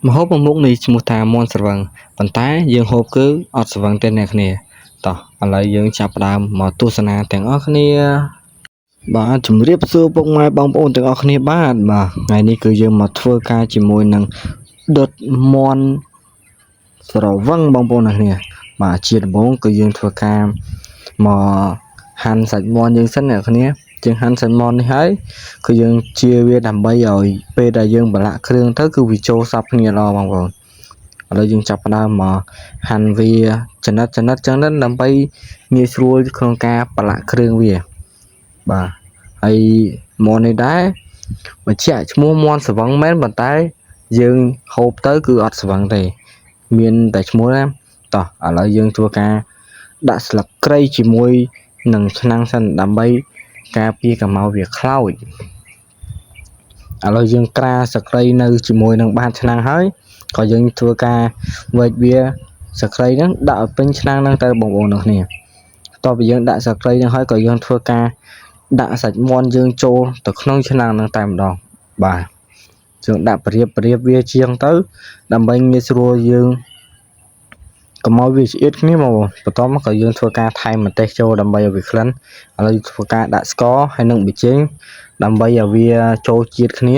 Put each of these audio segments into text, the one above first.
ម្ហូបមួយមុខនេះឈ្មោះថាមាន់ស្រវឹងប៉ុន្តែយើងហូបគឺអត់ស្រវឹងទេអ្នកគ្នាតោះឥឡូវយើងចាប់ផ្ដើមមកទស្សនាទាំងអស់គ្នាបាទជំរាបសួរពុកម៉ែបងប្អូនទាំងអស់គ្នាបាទបាទថ្ងៃនេះគឺយើងមកធ្វើការជាមួយនឹងដុតមាន់ស្រវឹងបងប្អូនអ្នកគ្នាបាទជាដំបូងគឺយើងធ្វើការមកហាន់សាច់មាន់យើងសិនអ្នកគ្នាជាងហាន់សាច់មាន់នេះហើយគឺយើងជាវាដើម្បីឲ្យពេលដែលយើងប្រឡាក់គ្រឿងទៅគឺវាចូលសព្វគ្នាល្អបងប្អូនឥឡូវយើងចាប់ផ្ដើមមកហាន់វាចំណិតចំណិតចឹងទៅដើម្បីងាយស្រួលក្នុងការប្រឡាក់គ្រឿងវាបាទហើយមាន់នេះដែរបញ្ជាក់ឈ្មោះមាន់ស្រវឹងមែនប៉ុន្តែយើងហូបទៅគឺអត់ស្រវឹងទេមានតែឈ្មោះណាតោះឥឡូវយើងធ្វើការដាក់ស្លឹកគ្រៃជាមួយនឹងឆ្នាំងសិនដើម្បីការពារកុំឲ្យវាខ្លោចឥឡូវយើងក្រាស្លឹកគ្រៃនៅជាមួយនឹងបាតឆ្នាំងហើយក៏យើងធ្វើការវែកវាស្លឹកគ្រៃហ្នឹងដាក់ឲ្យពេញឆ្នាំងហ្នឹងទៅបងប្អូនទាំងគ្នាតោះពីយើងដាក់ស្លឹកគ្រៃហ្នឹងហើយក៏យើងធ្វើការដាក់សាច់មាន់យើងចូលទៅក្នុងឆ្នាំងហ្នឹងតែម្ដងបាទយើងដាក់ប្រៀបប្រៀបវាជាងទៅដើម្បីងាយស្រួលយើងកុំឲ្យវាឆ្អៀតគ្នាមកបន្ទាប់មកក៏យើងធ្វើការថែមម្ទេសចូលដើម្បីឲ្យវាក្លិនឥឡូវធ្វើការដាក់ស្ករហើយនិងប៊ីចេងដើម្បីឲ្យវាចូលជាតិគ្នា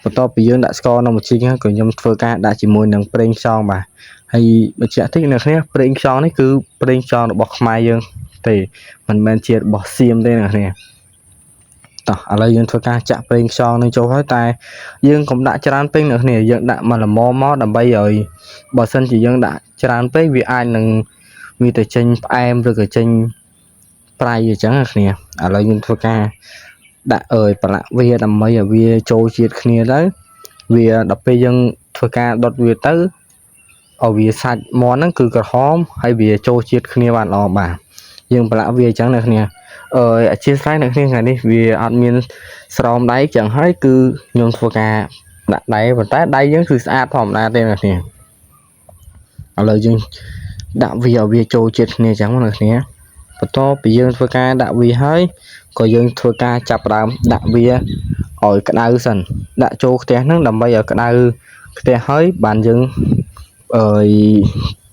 បន្ទាប់ពីយើងដាក់ស្ករនិងប៊ីចេងហើយក៏ខ្ញុំធ្វើការដាក់ជាមួយនឹងប្រេងខ្យងបាទហើយបញ្ជាក់តិចអ្នកគ្នាប្រេងខ្យងនេះគឺប្រេងខ្យងរបស់ខ្មែរយើងទេមិនមែនជារបស់សៀមទេអ្នកគ្នាតោះឥឡូវយើងធ្វើការចាក់ប្រេងខ្យងនឹងចូលហើយតែយើងកុំដាក់ច្រើនពេកអ្នកគ្នាយើងដាក់មកល្មមមកដើម្បីឲ្យបើសិនជាយើងដាក់ច្រើនពេកវាអាចនឹងវាទៅចេញផ្អែមឬក៏ចេញប្រៃអញ្ចឹងណាគ្នាឥឡូវយើងធ្វើការដាក់អើយប្រឡាក់វាដើម្បីឲ្យវាចូលជាតិគ្នាទៅវាដល់ពេលយើងធ្វើការដុតវាទៅឲ្យវាសាច់មាន់ហ្នឹងគឺក្រហមហើយវាចូលជាតិគ្នាបានល្អបាទយើងប្រឡាក់វាអញ្ចឹងអ្នកគ្នាអឺអធិស្ឋានអ្នកគ្នាថ្ងៃនេះវាអត់មានស្រោមដៃចឹងហើយគឺខ្ញុំធ្វើការដាក់ដៃប៉ុន្តែដៃយើងគឺស្អាតធម្មតាទេអ្នកគ្នាឥឡូវយើងដាក់វាឲ្យវាចូលជាតិគ្នាចឹងអ្នកគ្នាបន្ទាប់ពីយើងធ្វើការដាក់វាហើយក៏យើងធ្វើការចាប់ផ្ដើមដាក់វាឲ្យក្តៅសិនដាក់ចូលខ្ទះហ្នឹងដើម្បីឲ្យក្តៅខ្ទះហើយបានយើងអឺ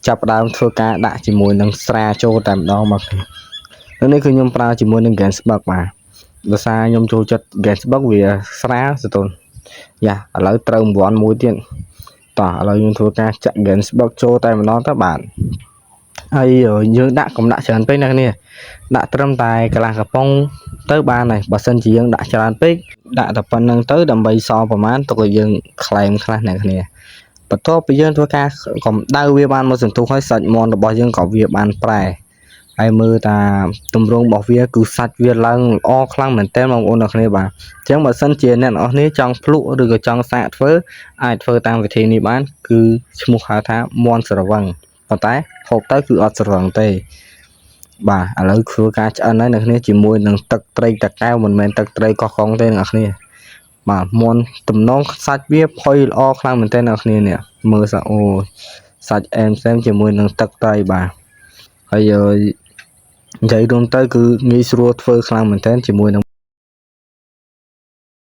ចាប់ផ្ដើមធ្វើការដាក់ជាមួយនឹងស្រាចូលតែម្ដងមកនេះគឺខ្ញុំប្រើជាមួយនឹង Ganzberg បាទដោយសារខ្ញុំចូលចិត្ត Ganzberg វាស្រាលសតុនយ៉ាឥឡូវត្រូវរង្វាន់មួយទៀតតោះឥឡូវយើងធ្វើការចាក់ Ganzberg ចូលតែម្ដងទៅបាទហើយយើងដាក់កុំដាក់ច្រើនពេកណាគ្នាដាក់ត្រឹមតែកន្លះកំប៉ុងទៅបានហើយបើសិនជាយើងដាក់ច្រើនពេកដាក់តែប៉ុណ្្នឹងទៅដើម្បីសល់ប្រមាណទុកឲ្យយើងក្លែមខ្លះអ្នកគ្នាបន្ទាប់ពីយើងធ្វើការកម្ដៅវាបានមួយសន្ទុះហើយសាច់មាន់របស់យើងក៏វាបានប្រែហើយមើលតាទម្រង់របស់វាគឺសាច់វាឡើងល្អខ្លាំងមែនទែនបងប្អូនអ្នកគ្នាបាទអញ្ចឹងបើសិនជាអ្នកនរគ្នាចង់ភ្លក់ឬក៏ចង់សាកធ្វើអាចធ្វើតាមវិធីនេះបានគឺឈ្មោះហៅថាមាន់ស្រវឹងប៉ុន្តែហូបទៅគឺអត់ស្រវឹងទេបាទឥឡូវធ្វើការឆ្អិនហើយអ្នកគ្នាជាមួយនឹងទឹកត្រីតកែវមិនមែនទឹកត្រីកោះកុងទេអ្នកគ្នាបាទមាន់ទំនងសាច់វាផុយល្អខ្លាំងមែនទែនអ្នកគ្នានេះមើលសាអូសាច់អែមសែមជាមួយនឹងទឹកត្រីបាទហើយនិយាយរួមទៅគឺងាយស្រួលធ្វើខ្លាំងមែនទែនជាមួយនឹង